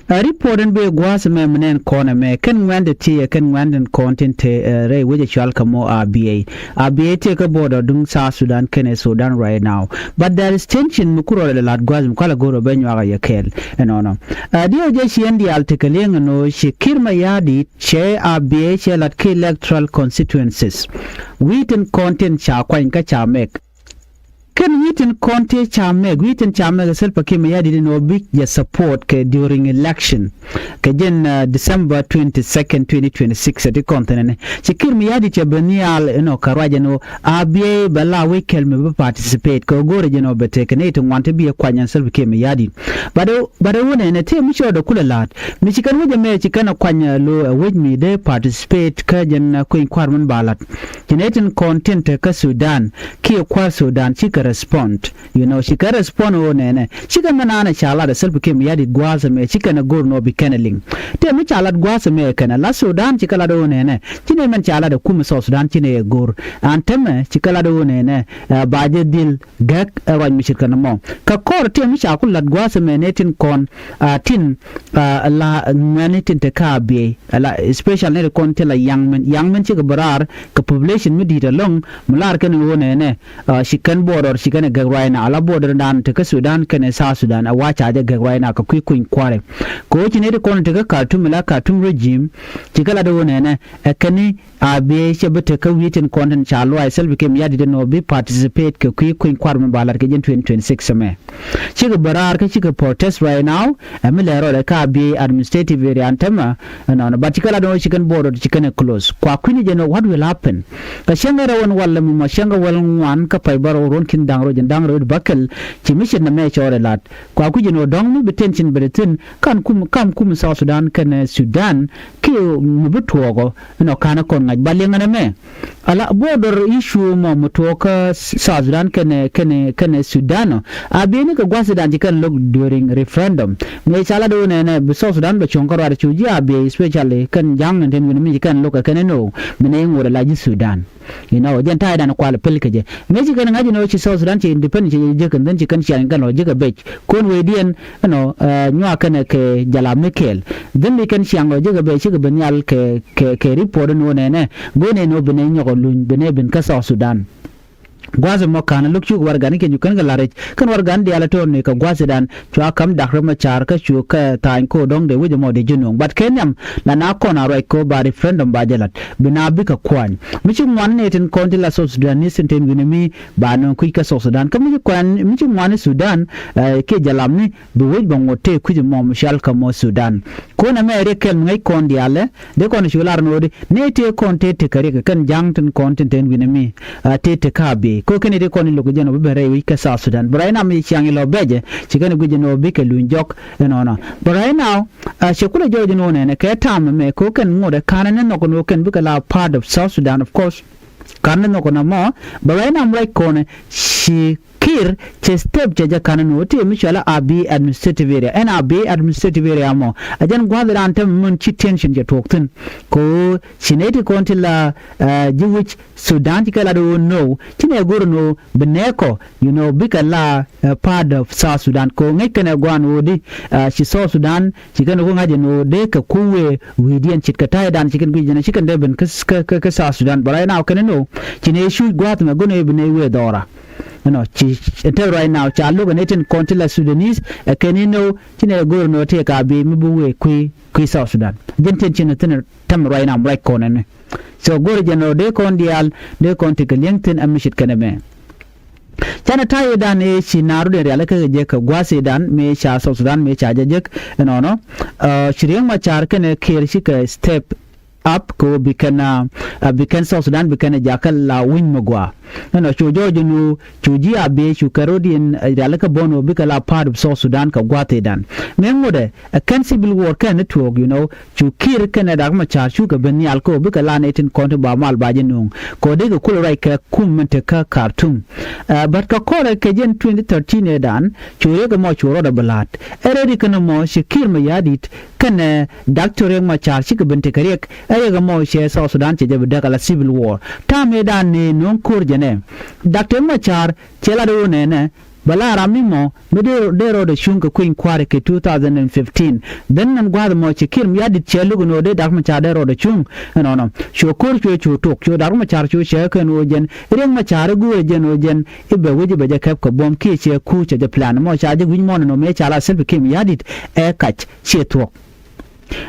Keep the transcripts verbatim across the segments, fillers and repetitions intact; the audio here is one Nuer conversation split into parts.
Ɛ, report in bi gua̱a̱th ɛmɛ mi nɛn kɔn ɛmɛ kɛn ŋuɛ̈ndɛ ti ɛ kɛn ŋuɛ̈ndɛ kɔn tin te, ɛ, rɛy wec ɛ cual kɛ mɔ A B A. A B A tëë kä border duŋ South Sudan kɛnɛ Sudan right now. But there is tension mi ku rɔɔdɛ lat gua̱a̱th mi kualɛ go̱r ɛ bɛ nyuak ɛ yɛ kɛɛl ɛnɔnɔ. Ɛ, diɛw jɛ ci ɛn diaal tekɛ li̱eŋ ɛn ɣöö ci Kiir Mayardit cɛ A B A cɛ lat ki electoral constituencies. Wi̱i̱ tin kɔn tin ca kuany kä ca mɛk. Kɛn wi̱i̱ tin kɔn tëë ca mɛk, wi̱i̱ tin ca mɛk ɛ Salva Kiir Mayardit in ɣöö bi jɛ support kɛ during election kɛ jɛn, uh, December twenty-second, twenty twenty-six, ɛ ti kɔn thi̱n ɛnɛ. Ci Kiir Mayardit cɛ ben nhial inɔ kɛ ruac ɛn ɣöö A B A bɛ la wec kɛl mi bi participate kɛ ɣöö go̱o̱rɛ jɛn ɣöö bɛ tekɛ nɛy ti ŋuan ti bi ɛ kuany ɛn Salva Kiir Mayardit. But ɛ, but ɛ wunɛ ɛnɛ tëë mi cɔɔdɛ kulɛ la̱a̱t mi ci kɛn wec ɛmɛ ci kɛn ɛ kuany, uh, lo̱ ɛ wec mi dee participate kä jɛn, uh, kueny kua̱r min ba la̱t. Ci nɛy tin kɔn tin te kä Sudan kiɛ kua̱r Sudan cikɛ respond. You know, cikɛ respond ɣöö nɛnɛ cikɛ mɛ naan ɛ ca lat ɛ Salva Kiir Mayardit gua̱a̱th ɛmɛ cikɛ nɛ go̱r nɔ bi kɛn ɛ liŋ. Tëë mi ca lat gua̱a̱th ɛmɛ kɛn ɛ la Sudan cikɛ lat ɣöö nɛnɛ ci nɛ mɛn ca lat ɛ kum ɛ South Sudan ci nɛ ɛ go̱r. An täämɛ cikɛ lat ɣöö nɛnɛ, ɛ, ba jɛ dhil gɛk ɛ ruac mi ce̱tkɛ nɔmɔ. Kɛ kɔr tëë mi ca ku lat gua̱a̱th ɛmɛ nɛy tin kɔn, a, tin, a, la ŋuɛ̈ni tin te kä A B A. Ala especial nɛy ti kɔn ti la yaŋ mɛn, yaŋ mɛn cikɛ bɛ raar kɛ population mi di̱i̱t ɛlɔ̱ŋ. Mi lar kɛn ɣöö nɛnɛ, a, ci kɛn border ci kɛn ɛ gɛk right now. Ala border dan te kä Sudan kɛnɛ South Sudan a wa ca jɛ gɛk right now kɛ kui̱ kuny kua̱rɛ. Kɛ ɣöö ci nɛy ti kɔn te kä Khartoum, ala Khartoum regime ci kɛ lat ɣöö nɛnɛ ɛ kɛn ni A B A cɛ bi te kä wi̱i̱ tin kɔn tin ca luaac Salva Kiir Mayardit ɛn ɣöö bi participate kɛ kui̱ kuny kua̱r mi ba lat kɛ jɛn twenty twenty-six ɛmɛ. Cikɛ bɛ raar kä cikɛ protest right now. Ɛ mi lɛ rɔɔdɛ kä A B A administrative area an täämɛ ɛnɔnɔ. But cikɛ lat ɛn ɣöö ci kɛn border ci kɛn ɛ close. Kua kui̱ni jɛn ɣöö what will happen? Kɛ cäŋ rɛw ɛn walɛ mi mɔ cäŋ wäl ŋuan kä pay bärɔw ruɔ̱n ki̱n da̱ŋ rɛw jɛn da̱ŋ rɛw bäkɛl ci mi ce̱t nɛmɛ cɔɔdɛ la̱t. Kua kui̱ jɛn ɣöö dɔ̱ŋni bi tension bɛ te thi̱n kam kum, kam kum South Sudan kɛnɛ Sudan kiɛ mi bi tuɔɔkɔ. Inɔ ka̱n ɛ kɔn ŋa̱c ba liɛŋɛ nɛmɛ. Ala border issue mɔ mi tuɔɔk kä South Sudan kɛnɛ, kɛnɛ, kɛnɛ Sudan ɔ. A B A ni kɛ gua̱th Sudan ci kɛn lo̱k during referendum. Mëë ca lat ɣöö nɛnɛ bi South Sudan bɛ cuɔ̱ŋ kä ruac cu ji̱ A B A especially kɛn ja̱ŋ ni ten wi̱ni mi ci kɛn lo̱k kɛ kɛn ɛn ɣöö mi nɛ ŋot ala ji̱ Sudan. You know, jɛn ta̱ydan kual pil kɛ jɛ. Mëë ci kɛn ŋa̱c ɛn ɣöö ci South Sudan ci independent ci jek kɛn dhän ci kɛn ciaŋ kɛn lɔ jek kɛ bec. Kuɔn wecdiɛn ɛnɔ, ɛ, nyuak kɛnɛ kɛ jalap ni kɛɛl. Dhän mi kɛn ciaŋ lɔ jek kɛ bec cikɛ ben nhial kɛ, kɛ, kɛ report ɛn ɣöö nɛnɛ go̱o̱r nɛn ɣöö bi nɛ nyɔk ɔ luny bi nɛ ben kä South Sudan. Gua̱a̱th ɛmɔ ka̱n lo̱k cuk warɛgani kɛ nyuk kɛn kɛ la̱r rɛc kɛn warɛgan diaal ɛ to̱r ni kɛ gua̱a̱th ëëdan cua ka̱m dak rɛm ɛ ca̱r kä cu kɛ tha̱a̱ny ko̱ dɔ̱ŋ dee wec ɛmɔ dee ji̱ nuɔ̱ŋ. But kɛ nhiam la na kɔn a ruac ko̱ ba referendum ba jɛ la̱t bi na bikɛ kuany. Mi ci ŋuan ni tin kɔn ti la South Sudan ni thi̱n ten wi̱ni mi ba nööŋ kui̱c kä South Sudan. Kä mi ci kuany, mi ci ŋuan ni Sudan, ɛ, kiɛ jalapni bi wec bɛ ŋot tëë kui̱c ɛmɔ mi cɔal kɛ mɔ Sudan. Ko̱n ɛmɛ riɛk kɛl mi ŋäc kɔn diaalɛ dee kɔn cu lar ni ɣöö di nɛy tëë kɔn tëë tekɛ riɛk kɛn ja̱ŋ tin kɔn tin ten wi̱ni mi, a, tëë tekɛ a biey. Ko̱ kɛn i̱ tëë kɔn i̱ lo̱k jɛn ɔ bi ben rɛy wi̱c kä South Sudan. Bɛ right now mi ciaŋ ilɔ bɛcɛ ci kɛn i̱ guic jɛn ɔ bikɛ luny jɔk ɛnɔnɔ. Bɛ right now, a, cɛ kulɛ jɔɔc ɛn ɣöö nɛnɛ kɛ ta̱a̱m ɛmɛ ko̱ kɛn ŋot ɛ ka̱n ɛn ɛ nhɔk ɛn ɣöö kɛn bikɛ la part of South Sudan, of course. Ka̱n ni nhɔk nɔmɔ bɛ right now mi ruac kɔnɛ ci Kiir cɛ step cɛ jɛ ka̱n ni ɣöö ti mi cɔal a Abyei administrative area. Ɛn Abyei administrative area mɔ a jɛn gua̱th raan tɛm män ci tension cɛ tuɔɔk thi̱n. Kɛ ɣöö ci nɛy ti kɔn ti la, eh, ji̱ wi̱c Sudan ci kɛ lat ɣöö no ci nɛ go̱r ni ɣöö bi nɛɛkɔ, you know, bikɛ la, eh, part of South Sudan. Kɛ ɣöö ŋäc kɛn ɛ gua̱a̱n ɣöö di, eh, ci South Sudan ci kɛn ɛ ku ŋa̱c ɛn ɣöö dee kɛ ku wëë wi̱i̱diɛn ce̱tkɛ ta̱ydan ci kɛn guic jɛn ci kɛn dee ben kä, kä, kä, kä South Sudan. But right now kɛn ni ɣöö ci nɛ cuc gua̱a̱th mɛ go̱n ɛ bi nɛ wëë dhɔra. You know, ci, ci, until right now ca lo̱k ɛ nɛ tin kɔn ti la Sudanese ɛ kɛn ni ɣöö ci nɛ go̱r ni ɣöö tëë ka bi mi bi wëë kui̱, kui̱ South Sudan. Jɛn tin ci ni thi̱n tɛm right now mi ruac kɔn ɛn ni. So go̱r jɛn ɣöö dee kɔn diaal dee kɔn ti kɛ li̱eŋ thi̱n ɛ mi ce̱tkɛ nɛmɛ. Canɛ ta̱yɛ dan ëë ci naaru dee rialikä kɛ jek kɛ gua̱a̱th ëëdan mëë ca South Sudan mëë ca jɛ jek ɛnɔnɔ. Ɛ, ci Riek Machar kɛnɛ Kiir cikɛ step up kɛ ɣöö bi kɛn, ɛ, bi kɛn South Sudan bi kɛn ɛ jakä la wi̱ny mi gɔaa. Ɛnɔ cu jɔɔc ɛn ɣöö cu ji̱ Abyei cu kɛ rɔ̱diɛn, ɛ, rialikä bä ɛn ɣöö bikɛ la part of South Sudan kɛ gua̱a̱th ëëdan. Mëë ŋotdɛ ɛ kɛn civil war kɛn ni tuɔɔk, you know, cu Kiir kɛnɛ Riek Machar cukɛ ben nhial kɛ ɣöö bikɛ la nɛy tin kɔn ti ba mal ba jɛ nööŋ kɛ ɣöö dee kɛ kulɛ ruac kɛ kum min te kä Khartoum. Ɛ, but kɛ kɔrɛ kɛ jɛn twenty thirteen ëëdan cu Riek ɛmɔ cu rɔɔdɛ bi la̱a̱t. Ɛ rɛy ri kɛn ɛmɔ ci Kiir Mayardit kɛnɛ Doctor Riek Machar cikɛ ben tekɛ riɛk. Ɛ Riek ɛmɔ cɛ South Sudan cɛ jɛ bi däk ala civil war. Ta̱a̱m ëëdan ni nööŋ ko̱r jɛnɛ. Doctor Riek Machar cɛ lat ɣöö nɛnɛ Bɛ la ram mi mɔ mi dee dee rɔɔdɛ cuŋ kɛ kui̱ny kua̱ri kɛ two thousand and fifteen. Dhen nɛn gua̱a̱th mɔ ci Kiir Mayardit cɛ luk ni ɣöö dee Dak Macar dee rɔɔdɛ cuŋ. Ɛnɔnɔ cuɛ ko̱r cuɛ cu tok cuɛ Dak Macar cu cɛ kɛn ɣöö jɛn Riek Macar i̱ guurɛ jɛn ɣöö jɛn i̱ bɛ wec i̱ bɛ jɛ kɛp kɛ buɔ̱m kiɛ cɛ kuuc cɛ jɛ plan mɔ ca jɛ wi̱c mɔn ɛnɔ mëë ca la Salva Kiir Mayardit ɛ kac ciɛ thuɔ̱k.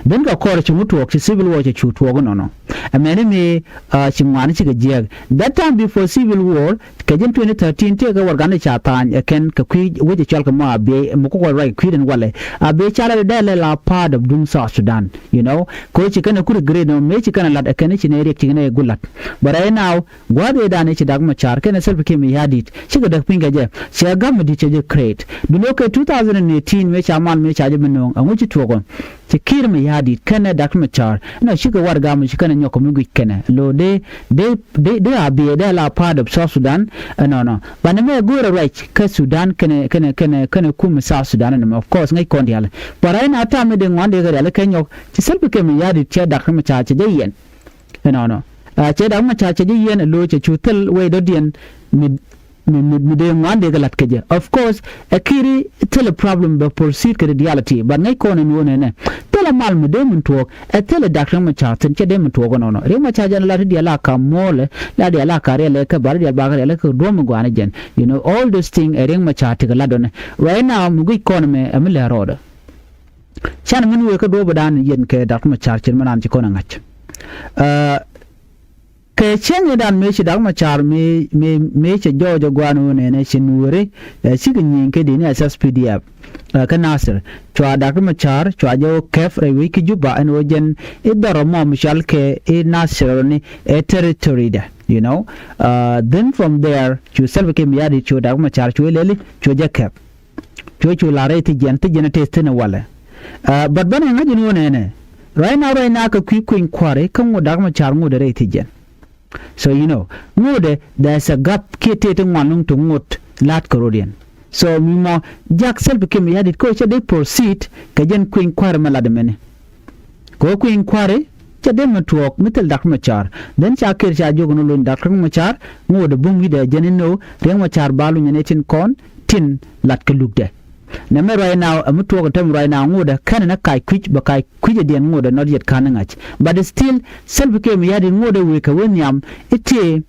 Dhen kɛ kɔr ci ŋut tuɔɔk ci civil war cɛ cu tuɔɔk inɔnɔ. Ɛmɛni mi ci ŋuani cikɛ jiɛɛk. That time before civil war kɛ jɛn twenty thirteen tëëkɛ warɛgani ca thaany ɛ kɛn kɛ kui̱ wec ɛ cɔal kɛ mɔ Abiey mɛ kukɔ ruac kui̱dɛn walɛ. Abiey ca lat dee lɛ la part of duŋ South Sudan, you know. Kɛ ci kɛn ɛ kuri grade nɔ mëë ci kɛn ɛ lat ɛ kɛn ci nɛ riɛk ci kɛn ɛ gulat. But right now gua̱a̱th ëëdan ëë ci Dak Macar kɛnɛ Salva Kiir Mayardit cikɛ däk piny kɛ jɛ. Cɛ gam mi di̱t cɛ jɛ create. Duundɛ kɛ two thousand and eighteen mëë ca mal mëë ca jɛ bi nööŋ ɛŋu ci tuɔɔk ɔ. Ci Kiir Mayardit kɛnɛ Dak Macar nɔ cikɛ warɛga mi ci kɛnɛ nyɔk kɛ mi guic kɛnɛ lo̱o̱ dee dee dee dee Abiey dee la part of South Sudan. Ɛnɔnɔ banɛ mɛ go̱o̱rɛ ruac kä Sudan kɛnɛ kɛnɛ kɛnɛ kɛnɛ kum South Sudan ɛnɔmɔ, of course ŋäc kɔn diaal. But right now time mi dee ŋuan dee kɛ rial kɛ nyɔk ci Salva Kiir Mayardit cɛ Dak Macar cɛ jɛ yɛn. Ɛnɔnɔ cɛ Dak Macar cɛ jɛ yiɛn ɛ lo̱o̱c cɛ cu thil wec dɔ̱diɛn mi mi mi dee ŋuan dee kɛ la̱t kɛ jɛ. Of course ɛ Kiir thilɛ problem bɛ proceed kɛ reality, but ŋäc kɔn ɛn ɣöö nɛnɛ thilɛ mal mi dee min tuɔɔk ɛ thilɛ Dak Riek Macar thi̱n cɛ dee min tuɔɔk ɛnɔnɔ. Riek Macar jɛn la ti diɛl a ka muɔ̱ɔ̱lɛ la diɛl a ka riɛlɛ kɛ bar diɛl bakɛ riɛlɛ kɛ duɔ̱m mi gua̱a̱ni jɛn, you know, all those things ɛ Riek Macar ti kɛ lat dɔ̱nɛ. Right now mi guic kɔn ɛmɛ ɛ mi lɛ rɔɔdɛ. Can min wëë kä duɔ̱ɔ̱pdan yɛn kɛ Dak Macar cin mi naan ci kɔn ɛ ŋa̱c. Kɛ cieŋ i̱ dan mëë ci Dak Macar mëë mëë mëë cɛ jɔɔc ɛ gua̱a̱n ɣöö nɛnɛ ci nuɔ̱ɔ̱ri ɛ cikɛ nyieny kä di̱t ni ɛ S S P D F. Kä Nasir cua Dak Macar cua jɛ wä kɛp rɛy wec kä Juba ɛn ɣöö jɛn i̱ dhɔr ɛmɔ mi cɔal kɛ i̱ Nasir ni ɛ territory dɛ, you know. Then from there cu Salva Kiir Mayardit cu Dak Macar cu i̱ lɛli cu jɛ kɛp. Cuɛ cu la rɛy thi̱jiɛn thi̱jiɛn a tëë thi̱n ɛ walɛ. But bänɛ ŋäc in ɣöö nɛnɛ right now right now kɛ kui̱ kui̱ny kua̱ri kä ŋot Dak Macar ŋot ɛ rɛy thi̱jiɛn. So you know ŋot ɛ there's a gap kiɛ tëë ti ŋuan luŋ ti ŋot la̱t kɛ rot yɛn. So mi mɔ jak Salva Kiir Mayardit kä cɛ dee proceed kɛ jɛn kui̱ny kua̱ri mɛ lat ɛmɛni. Kɛ ɣöö kui̱ny kua̱ri cɛ dee mi tuɔɔk mi thil Dak Macar. Then ca Kiir ca jiök ni lony Dak Riek Macar ŋot ɛ bum wi̱cdɛ jɛn inɔ Riek Macar ba luny ɛn ɛ tin kɔn tin lat kɛ lukdɛ. Nɛmɛ right now ɛ mi tuɔɔk ɛ tɛm right now ŋot ɛ kɛn ɛn ɛ kac kui̱c bɛ kac kui̱c ɛ diɛn ŋot ɛ not yet ka̱n ɛ ŋa̱c. But still Salva Kiir Mayardit ŋot ɛ wëë kɛ wee nhiam i̱ tëë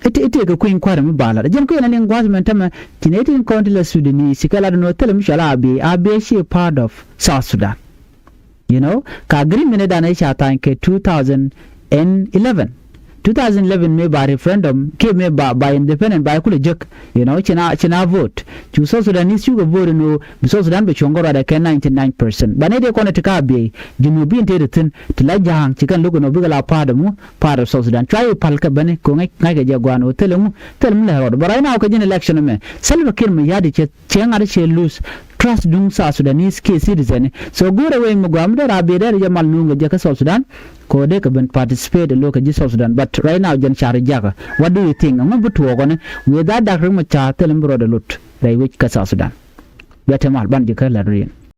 i̱ tëë i̱ tëë kɛ kui̱ny kua̱ri mi ba lat ɛ jɛn kui̱ ɛn ɛ liŋ gua̱th mɛn tämɛ tin ɛ tin kɔn ti la Sudanese ci kɛ lat ɛn ɣöö thilɛ mi cɔal Abiey, Abiey ci part of South Sudan. You know ka agreement ɛ dan ɛ ca tha̱a̱ny kɛ two thousand and eleven. Two thousand eleven mëë ba referendum kiɛ mëë ba ba independent ba kulɛ jek, you know, cina cina vote cu South Sudanese cukɛ vote ɛn ɣöö bi South Sudan bɛ cuɔ̱ŋ kɛ ruacdɛ kɛ ninety nine percent. Banɛ dee kɔn ɛ ti ka Abiey Junubin tëë ti thi̱n ti la ja̱a̱ŋ ci kɛn lo̱k ɛn ɣöö bikɛ la part of ŋu part of South Sudan. Cua i̱ pal kɛ bäni kɛ ŋa̱c ŋa̱ckɛ jɛ gua̱a̱n ɣöö thilɛ ŋu thilɛ mi lɛ rɔɔd. But right now kɛ jɛn election ɛmɛ Salva Kiir Mayardit cɛ cɛ ŋa̱t cɛ lose trust duŋ South Sudanese kiɛ citizen. So go̱o̱rɛ wec mi gɔaa mi dee raa biɛ dee rɛ jɛ mal nuŋ kɛ jɛ kä South Sudan kɛ ɣöö dee kɛ ben participate lo̱k kɛ ji̱ South Sudan. But right now jɛn car jakä, what do you think? Ɛŋu bi tuɔɔkɔni wëë dha Dak Riek Macar thilɛ mi bi rɔɔdɛ lot rɛy wec kä South Sudan? Bia te mal ban ji̱ kä la̱t riɛn.